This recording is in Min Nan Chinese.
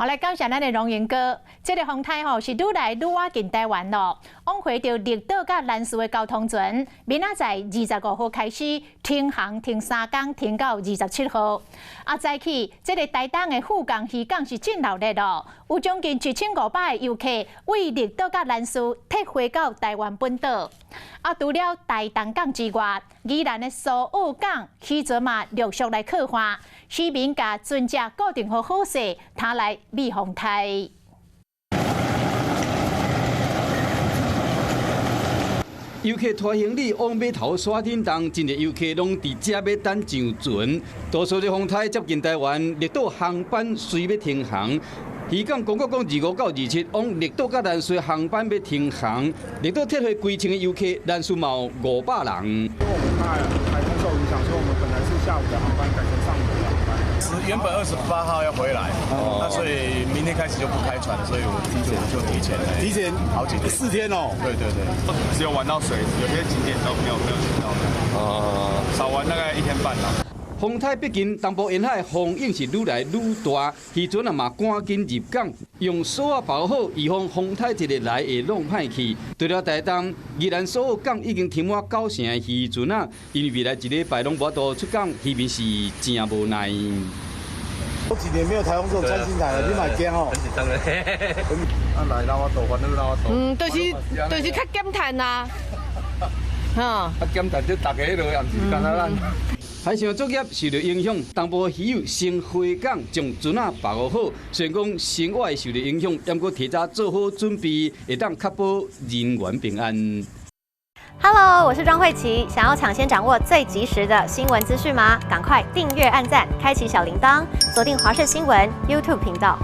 好，來感謝咱的榮英哥。這个風颱吼是愈來愈倚近台灣咯。往回著綠島佮蘭嶼的交通船，明仔載25號開始停航停3工，停到27號。啊，早起這个台東的富岡漁港是真鬧熱咯，有將近1500个遊客為綠島佮蘭嶼撤回到台灣本島。啊，除了台東港之外，宜蘭的蘇澳港漁船嘛陸續來靠岸，市民共船隻固定好好勢，通來避風颱。遊客拖行李往碼頭徙振動，真濟遊客攏佇遮欲等上船。多數的風颱接近台灣，綠島航班隨欲停航。漁港公告講，25到27往綠島佮蘭嶼航班欲停航。綠島撤回幾千个遊客，蘭嶼嘛有500人。因為我們怕颱風受影響，所以我們本來是下午的航班改成上午的航班。是原本28號要回來，那所以明天開始就不開船，所以我就提前好幾天，4天哦。對對對，只有玩到水，有些景點都沒有去到的。哦，少玩大概一天半啦。風颱逼近，東部沿海風湧是愈來愈大，漁船啊嘛趕緊入港，用索仔包好，預防風颱一个來會弄歹去。除了台東、宜蘭蘇澳港已經停滿九成的漁船啊，因為未來一禮拜攏無法度出港，漁民是真無奈。好幾年沒有颱風這種穿心台了，你嘛驚哦？很緊張的。啊來老多，煩惱老多。嗯，就是較減趁啦。哈。啊減趁就大家彼落，也毋是干焦咱。海上作業受著影響，東部漁友先回港將船仔包好。雖然講生活會受著影響，毋過提早做好準備，會當確保人員平安。 Hello，我是莊慧琪，想要搶先掌握最及時的新聞資訊嗎？趕快訂閱、按讚、開啟小鈴鐺，鎖定華視新聞 YouTube 頻道。